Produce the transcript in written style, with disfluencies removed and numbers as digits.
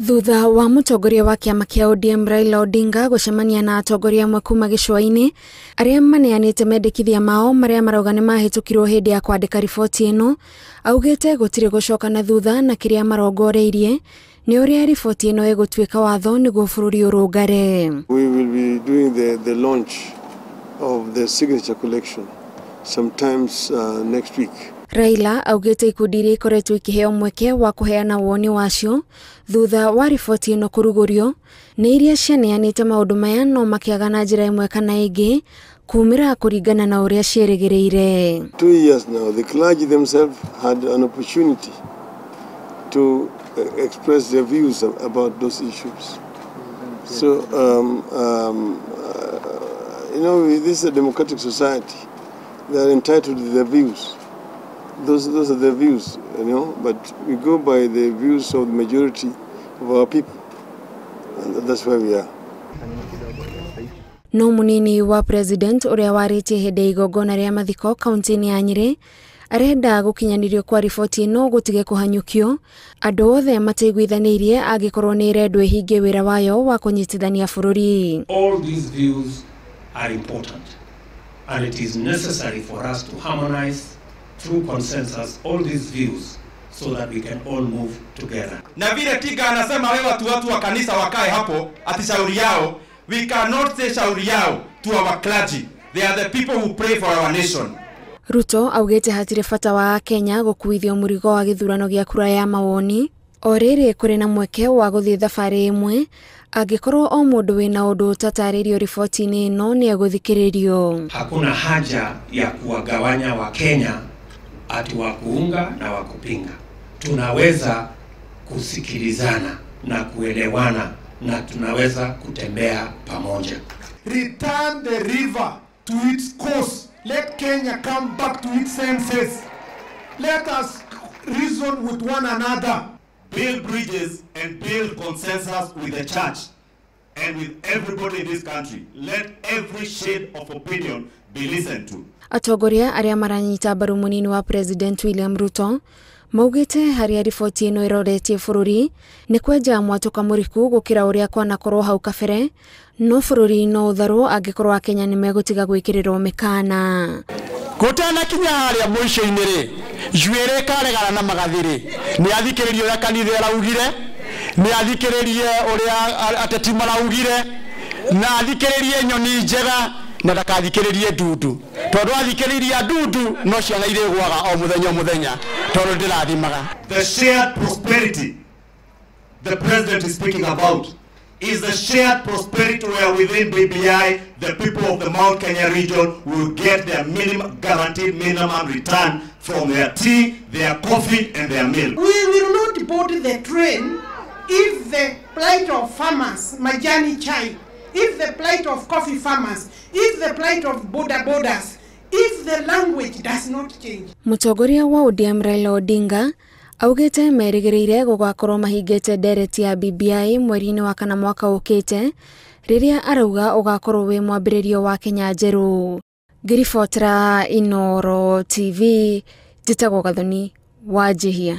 Thutha wa mũtongoria wa kĩama kĩa ODM Raila Odinga gũcemania na atongoria amwe kuma gĩcũa-inĩ arĩa maneanĩte mendekithia mao marĩa marauga nĩ mahĩtũkirwo hĩndĩ ya kwandĩka riboti ĩno, augĩte gũtirĩ gũcoka na thutha na kĩrĩa marongoreirie nĩ ũrĩa riboti ĩno ĩgũtuĩka watho nĩguo bũrũri ũrũngare. We will be doing the launch of the signature collection sometimes next week. Raila augĩte ikundi iria ikoretwo ikĩheo mweke wa kũheana woni wacio thutha wa riboti ĩno kũrugũrio nĩ iria cianeanĩte maũndũ maya no makĩaga na njĩra ĩmwe kana ĩngĩ kumĩra kũringana na ũrĩa ciĩrĩgĩrĩire. 2 years now, the clergy themselves had an opportunity to express their views about those issues. So, you know, this is a democratic society. They are entitled to their views. Those are their views, you know, but we go by the views of the majority of our people, and that's where we are. No munini wa president ũrĩa warĩtie hĩndĩ ya igongona rĩa mathiko kaunti-inĩ ya Nyĩrĩ arenda gũkinyanĩrio kwa riboti ĩno gũtige kũhanyũkio andũ othe mataiguithanĩirie angĩkorwo nĩ ĩrendwo ĩhingie wĩra wayo wa kũnyitithania bũrũri. All these views are important and it is necessary for us to harmonize through consensus all these views so that we can all move together. Na vile Tiga anasema wewe watu wa kanisa wakae hapo ati shauri yao, we cannot say shauri yao to our clergy. They are the people who pray for our nation. Ruto augĩte hatirĩ bata wa Kenya gũkuithio mũrigo wa gĩthurano gĩa kura ya mawoni o rĩrĩ kũrĩ na mweke wa gũthiĩ thabarĩ ĩmwe angĩkorwo o mũndũ wĩna ũndũ ũtatarĩirio riboti-inĩ ĩno nĩ egũthikĩrĩrio. Hakuna haja ya kuwagawanya wa Kenya ati wa kuunga na wa kupinga. Tunaweza kusikilizana na kuelewana na tunaweza kutembea pamoja. Return the river to its course. Let Kenya come back to its senses. Let us reason with one another. Build bridges and build consensus with the church and with everybody in this country. Let every shade of opinion be listened to. Atongoria arĩa maranyita mbaru mũnini wa President William Ruto maugĩte harĩa riboti ĩno ĩroretie bũrũri nĩ kwenja mwatũka mũriku gũkĩra ũrĩa kwanakorwo hau kabere, no bũrũri no ũtharwo angĩkorwo Akenya nĩ megũtiga gwĩkĩrĩrwo mĩkana. Gũtanakinya harĩa mũico-inĩ rĩ, njuĩrĩ ĩkaregana na magathĩ rĩ, nĩ athikĩrĩrie ũrĩa kanitha ĩraugire, nĩ athikĩrĩrie ũrĩa ateti maraugire, na athikĩrĩrie nyoni njega na ndakathikĩrĩrie ndundu, tondũ athikĩrĩria ndundu no ciana irĩgũaga o mũthenya o mũthenya tondũ ndĩrathimaga. The shared prosperity the president is speaking about is the shared prosperity where within BBI the people of the Mount Kenya region will get their minimum guaranteed minimum return from their tea, their coffee and their milk. We will not board the train if the plight of farmers, majani chai, if the plight of coffee farmers, if the plight of border borders, if the language does not change. Mũtongoria wa ODM Raila Odinga augĩte merĩgĩrĩire gũgakorwo mahingĩte ndereti ya BBI mweri-inĩ wa kana mwaka ũkĩte rĩrĩa arauga ũgakorwo wĩ mwambĩrĩrio wa Kenya njerũ. Ngĩribotera Inooro TV, njĩtagwo Gathoni Wanjihia.